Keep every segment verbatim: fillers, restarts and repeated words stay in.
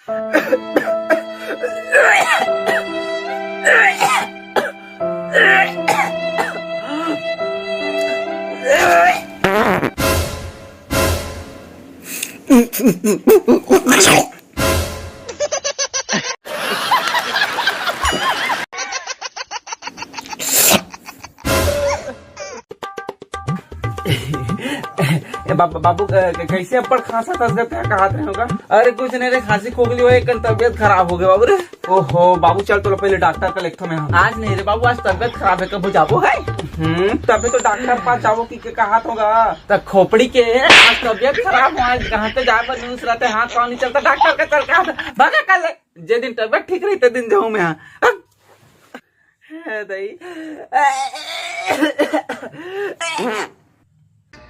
ए बा-, बाबू, क-, क-, कैसे अब्बड़ खांसा तसगत है, कहात रहे होगा? अरे कुछ नहीं रे, खांसी खोखली होय, एक तबीयत खराब हो गया बाबू रे। ओहो बाबू, चल तोला पहले डॉक्टर का लेगथों मैं। आज नहीं रे बाबू, आज तबीयत खराब है, कभू जाबो है। हम्म, तबे तो डॉक्टर पास जाबो कि के कहात होगा। त खोपड़ी के, आज तबीयत खराब हो, आज कहाँ ते जाए बर न्यूज़ रहते, हाथ पाँव नहीं चलता, डॉक्टर का चल के हाथ भागा कर ले। जे दिन तबीयत ठीक रही, ते दिन जाऊँ मैं। हाँ। हे दई।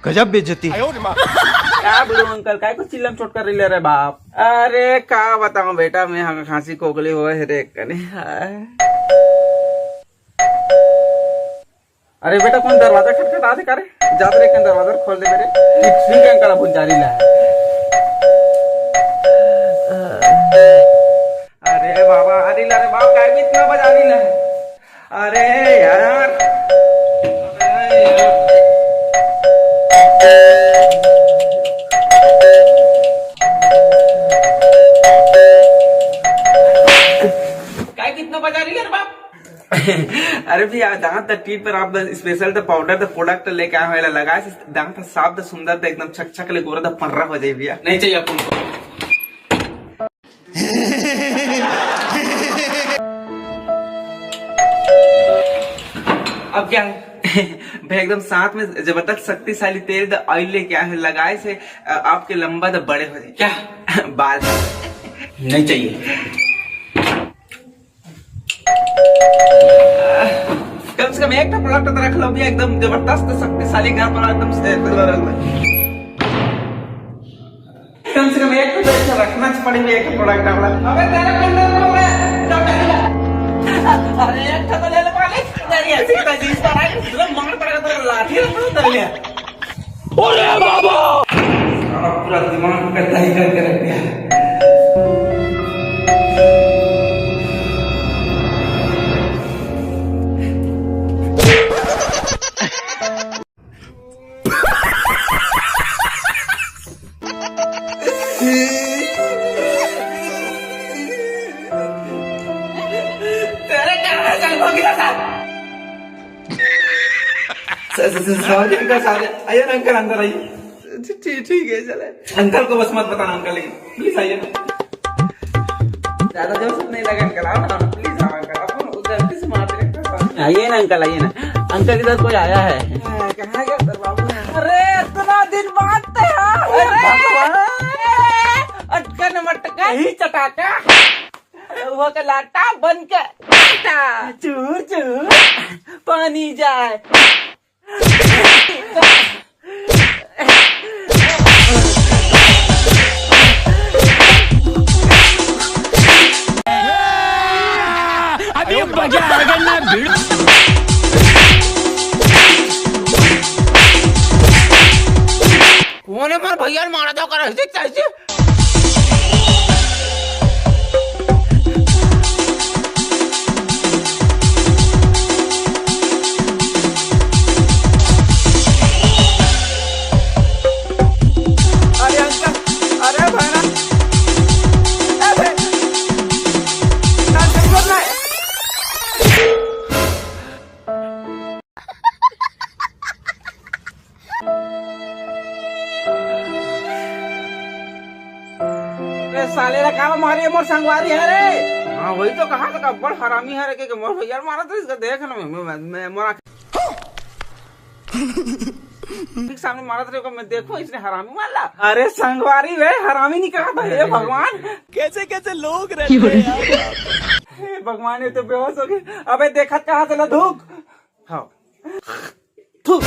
गजब बेइज्जती। का बोलूं अंकल, काय को चिल्लम चोट कर ले रे बाप। अरे का बताऊं बेटा, मैं हाँ खांसी खोखली होय हे रे कने। हाय। अरे बेटा, कौन दरवाजा खटखटा दे का रे? जा तो रे, कन दरवाजा खोल दे मेरे। ठीक, ठीक है अंकल, अब जारी ला। अरे बाबा, अरे ला रे बाप, काय भी इतना बजा रही है? अरे यार, अरे यार। काय कितना बजा रही है रे बाप? अरे भैया, दांत द टीप पर आप the special the powder the product लेके आए हो, एला लगाए से दांत ह साफ द सुंदर द एकदम छक छक ले गोरा द पर्रा हो जाए भैया। नहीं चाहिए अपन को। अब क्या है? भैया एकदम साथ में जबरदस्त शक्तिशाली तेल द ऑयल लेके आए हैं, लगाए से अ, आपके लंबा द बड़े हो जाए। क्या? बाल। नहीं चाहिए। कम से कम एक ठो प्रोडक्ट तो रख लो भैया, एकदम जबरदस्त शक्तिशाली घर पर एकदम से। कम से कम एक ठो तो ऐसा रखना च पड़ेगा, एक प्रोडक्ट अपना। अबे तेरे को अंदर को मैं, अरे एक ठो तो ले ले मालिक, तेरी ऐसी तजीज पर आई, तुझे मार पड़ेगा, तेरा लाठी रख लो, उधर ले। अरे बाबा! साला पूरा दिमाग का दही करके रख दिया। तेरे क्या है, चल, भाग इधर से। स-, स-, स-, सॉरी अंकल, सॉरी। आइए ना अंकल, अंदर आइए। ठीक, ठीक है, चले। अंकल को बस मत बताना अंकल, प्लीज आइए ना। ज्यादा जोर से नहीं लगा अंकल, आओ ना, प्लीज आओ अंकल, अपन उधर से मार दे। आइए ना अंकल, आइए ना। अंकल, इधर कोई आया है। हाँ, कहाँ गया उधर बाबू? अरे, इतना दिन बाद तो यार। अरे, भगवान। अटकन मटकन। यही चटाका। वो के लाटा बन के चूर चूर पानी जाए। अभी मजा आएगा ना भिड़ू। कौन है मार भैया मारा था कर ऐसे कैसे? अरे अंकल, अरे भाई ना, अरे, अंकल, छोड़ ना। अरे साले ला का मारे, मोर संगवारी है रे। हाँ, वही तो कहा था, बड़ हरामी है रे, के, के मोर भैया मारा तो इसका देख ना, मैं, मैं, मैं, मोरा ठीक सामने मारा था, मैं देखो, इसने हरामी मार ला। अरे संगवारी रे, हरामी नहीं कहा था, हे भगवान। कैसे कैसे लोग रहते हैं यार। हे भगवान, ये तो बेहोश हो गए। अबे देखत कहाँ चला धूप? हाँ। थू।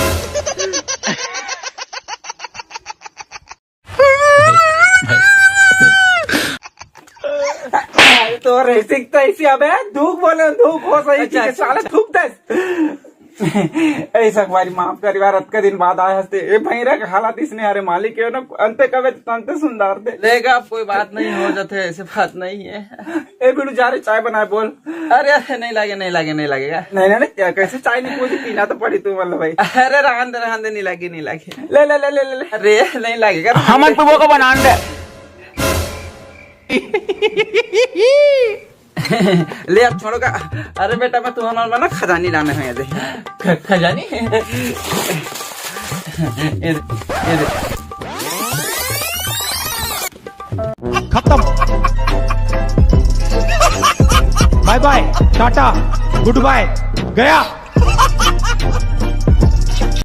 अरे तो रेसिंग तो ऐसी, अबे धूप बोले, धूप हो सही अच्छा, चीज है, अच्छा, साले अच्छा। थूक दे। ए संगवारी, माफ करी यार, अतका दिन बाद आए हस ते। ए भैरा के हालत इसने हरे मालिक, हे ना, अंते कबे त अंते सुंदर दे। ले गा, अब कोई बात नहीं, हो जाथे, ऐसे बात नहीं है। ए बिड़ू, जा रे, चाय बनाए बोल। अरे, अरे, नहीं लागे, नहीं लागे, नहीं लागेगा। नहीं, नहीं, नहीं, कैसे चाय नहीं पूछ, पीना तो पड़ी तू, मतलब भाई। अरे, रहन दे, रहन दे, नहीं लागे, नहीं लागे। ले, ले, ले, ले, ले, ले। अरे, नहीं लागेगा। हमन पीबो को बनान दे। ले, अब छोड़ो का। अरे बेटा, मैं तुम्हारा ना खजानी लाने हैं दे। ख-, खजानी? ये दे, ये दे। खत्म। बाय बाय, टाटा, गुड बाय, गया।